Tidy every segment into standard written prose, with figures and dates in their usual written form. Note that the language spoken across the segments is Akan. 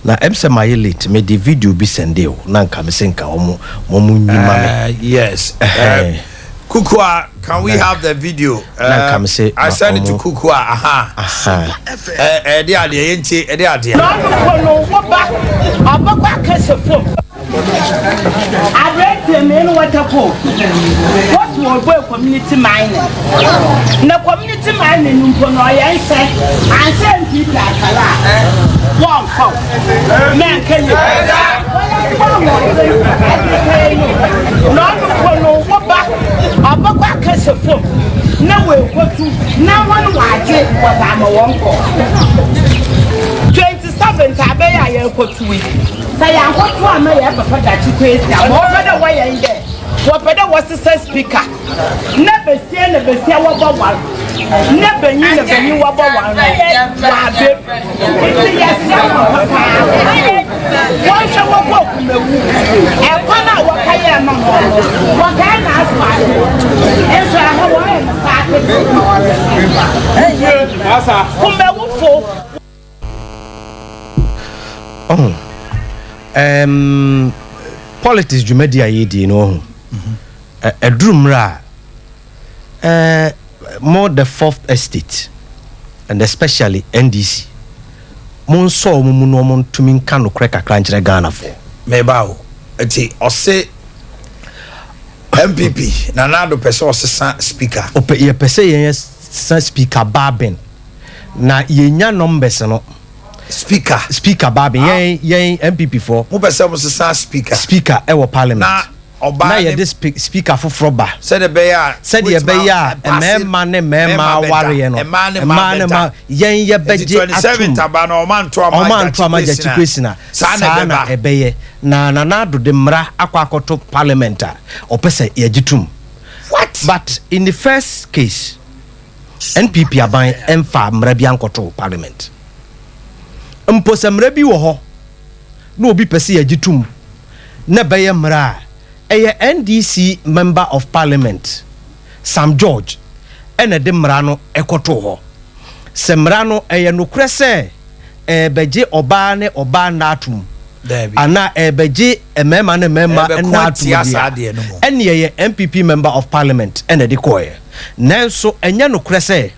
Na sɛ mayɛ late, mede video bi sɛnde o, na nka mese nka ɔmo nyi ma me. Yes. Kukua, can we have the video? Na nka mese I send it to Kukua. Aha. Aha. Ɛde adeɛ yɛntie, ɛde adeɛ. N'ɔno no woba ɔbɛkɔ akɛhyɛ fam aberanteɛ mmea no wɔta kɔ wɔsi wɔbɔ community mining, na community mining no mpo no, ɔyɛ nhyɛ anhyɛ NPP akara a wɔnfa wo na nka yɛ wɔyɛ ahoɔden ɛde kɛyɛ no. Na ɔno mpo no, woba ɔbɛkɔ akɛhyɛ fam na wɔekɔtu na wɔn wɔagye wɔdze ama wɔn kɔ 27 abɛyɛ a yɛrekɔtu yi. Sɛ yɛankɔto ama yɛ papa dakye kɔ esi ama wɔpɛ dɛ wɔyɛ n dɛ wɔpɛ dɛ wɔsesa speaker na besia na besia wɔbɔ war na benyin na benyin wɔbɔ war no wɔabem. Nti yɛsrɛ wɔn papaapa, wɔnhwɛ wɔkɔ Kumawu ɛkwan a wɔka yɛ ma wɔn no, wɔkae na asphalt nso ɛhɔ wɔyɛ no saa tete Kumawufo. Ɔho politics dwumadi a yɛdie no, ɔho ɛduru mmerɛ a mo the fourth estate and especially NDC, mo nsɔ ɔmo mu na ɔmo ntumi nka nokorɛ kakra nkyerɛ Ghanafoɔ. Meba o. Nti ɔse NPP Nana Addo pɛ sɛ ɔsesa speaker. Ɔpɛ, yɛpɛ sɛ yɛn sa Speaker Bagbin na yɛnya numbers no. Speaker. Speaker Bagbin, yɛn NPP foɔ. Mo pɛ sɛ mo sesa speaker. Speaker ɛwɔ parliament. Na ɔbaa na ne yɛde speaker foforɔ ba. Sɛdeɛ ɛbɛyɛ a sɛdeɛ ɛbɛyɛ a mmarima ne mmarima awareɛ no, mmaa ne mmaa ne bɛda. Mmaa yɛn Nti yɛbɛgye 27 atum. Taba no, ɔma nto ama ɔma nto ama Gyakye Quayson. Saa na saa na ɛbɛba. Ɛbɛyɛ na Nana Addo de mmara akɔ akɔto parliament a ɔpɛ sɛ yɛgye tum. What? But in the first case, NPP aban ɛmfa mmara bi ankɔto parliament mpo. Sɛ mmara bi wɔ hɔ na obi pɛ sɛ yɛgye tum na ɛbɛyɛ mmara a, ɛyɛ NDC member of parliament Sam George ɛna ɛde mmara no ɛkɔto hɔ sɛ mmara no ɛyɛ nokorɛ sɛ ɛbɛgye ɔbaa ne ɔbaa nna atom Daabi. anaa ɛbɛgye mmarima ne mmarima Ɛbɛko nna atom atia saa deɛ adeɛ no mu. ɛne ɛyɛ NPP member of parliament ɛna ɛde kɔɔɛ. Nanso ɛnyɛ nokorɛ sɛ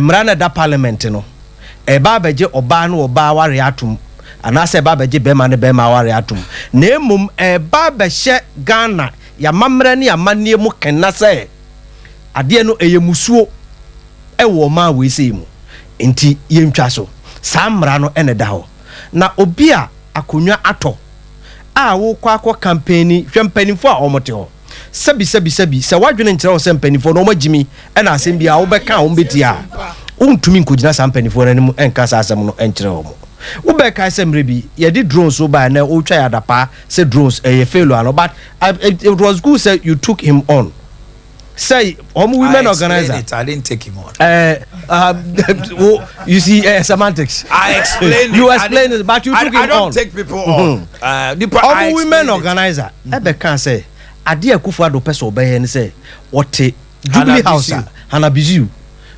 mmara no ɛda parliament no ɛba abɛgye ɔbaa ne ɔbaa aware atom anaasɛ ɛba abɛgye bɛrima ne bɛrima aware atom, na mmom ɛba abɛhyɛ Ghana yɛamammerɛ ne amanneɛ mu kɛnna sɛ adeɛ no ɛyɛ musuo ɛwɔ ɔman wei sei mu, nti yɛntwa so. Saa mmara no ɛna ɛda hɔ na obi a akonnwa atɔ a wokɔ akɔ campaign, hwɛ mpanimfoɔ a wɔte hɔ. Sɛbi, sɛbi, sɛbi, sɛ wadwene nkyerɛ wo sɛ mpanimfoɔ no ɔmagyimi ɛna asɛm bi a wobɛka a wɔmbɛtie a, wontumi nkɔgyina saa mpanimfoɔ no anim ɛnka saa asɛm no ɛnkyerɛ wɔ mo. Wobɛkae sɛ mmerɛ bi yɛde drones so baɛ na wotwa yɛ adapaa sɛ drones ɛyɛ failure ano, but it was good sɛ you took him on sɛ ɔmo women I explained organizer. it. I didn't take him on. Well, you see, semantics. I explained You it. I explained didn't- it, but you took I him don't on. take people on. Nipa, I Ɔmo women explained it. organizer ɛbɛka sɛ adeɛ a Akufo Addo pɛ sɛ ɔbɛyɛ ne sɛ ɔte Jubilee Hannah House Bissiw. a Hanna Bissiw,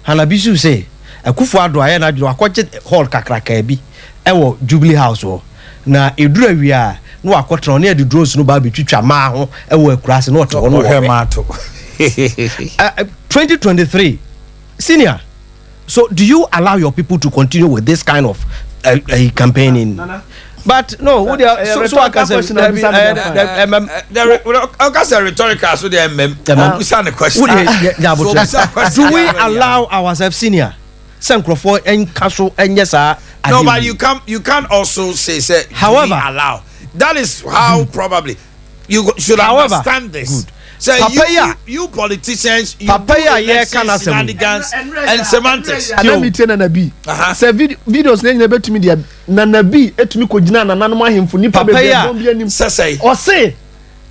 Hanna Bissiw sɛ Akufo Addo ayɛ n'adwene wakɔgye hall kakraka bi ɛwɔ Jubilee House hɔ na eduru awia a na wakɔtena ɔne yɛde drones no ba abɛtwitwa maa ho ɛwɔ akuraase na ɔte hɔ no Ɔhwɛ wɔhwɛ. maa to. 2023 senior, so do you allow your people to continue with this kind of campaigning? Nana. But no, wo deɛ so aka sɛ Rhetorical question na bisa me da fine. Ɔka sɛ rhetorical so deɛ mmɛm. Mmɛm. Ɔbusa ne question. Wo deɛ So ɔbusa question. Do we allow ourselves, senior, sɛ nkurɔfoɔ nka so nyɛ saa No, adeɛ but yi? you can also say do However- we allow. That is how probably you should However, understand this. good. Say Papa you, yi a- you politicians, you Papa do yi a yɛreka election n'asɛm yi. shenanigans and semantics. Ana mi tie Nana B Aha. sɛ videos ne nyina bɛtumi deɛ Nana B etumi kɔ gyina nananom ahemfo nipa Papa yi bebree a- bɔn bi anim. Sɛsɛe. Ɔse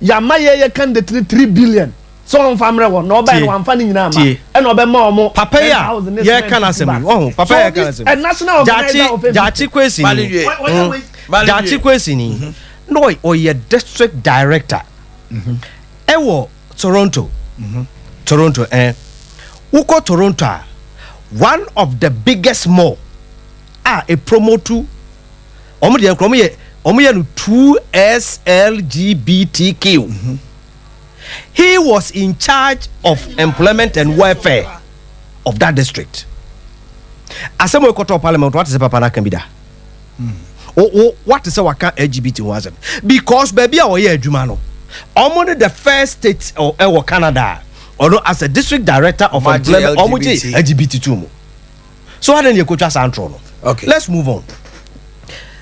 yama yɛyɛ candidate ne 3 billion sɛ ɔnfa mmerɛ wɔ na ɔbɛn Tie. no wamfa ne nyinaa ma Tie. ɛna ɔbɛma ɔmo Papa yi a 10,000 ne yɛreka cement n'asɛm yi, bags. ɔho, papa yi a So yɛreka this n'asɛm a national organizer Gyakye of NPP. Gyakye Quayson Mali ni wie. Mali Gyakye wie. Quayson ni na ɔyɛ district director ɛwɔ Toronto. Toronto, wokɔ Toronto a, one of the biggest mall a e promote. Ɔmo deɛ nkorɔ ɔmo yɛ no two SLGBTQ. He was in charge of employment and welfare of that district. Asɛm a ɛkɔtɔ parliament, wate sɛ papa no aka bi da o? Wate sɛ waka LGBT ho asɛm? Because baabi a ɔyɛ adwuma no, ɔmo ne the first state ɛwɔ Canada a ɔno as a district director of Ɔmo agye employment, ɔmo gye LGBT. LGBT tu mu. So adan yɛ kotwa saa ntorɔ no. Let's move on.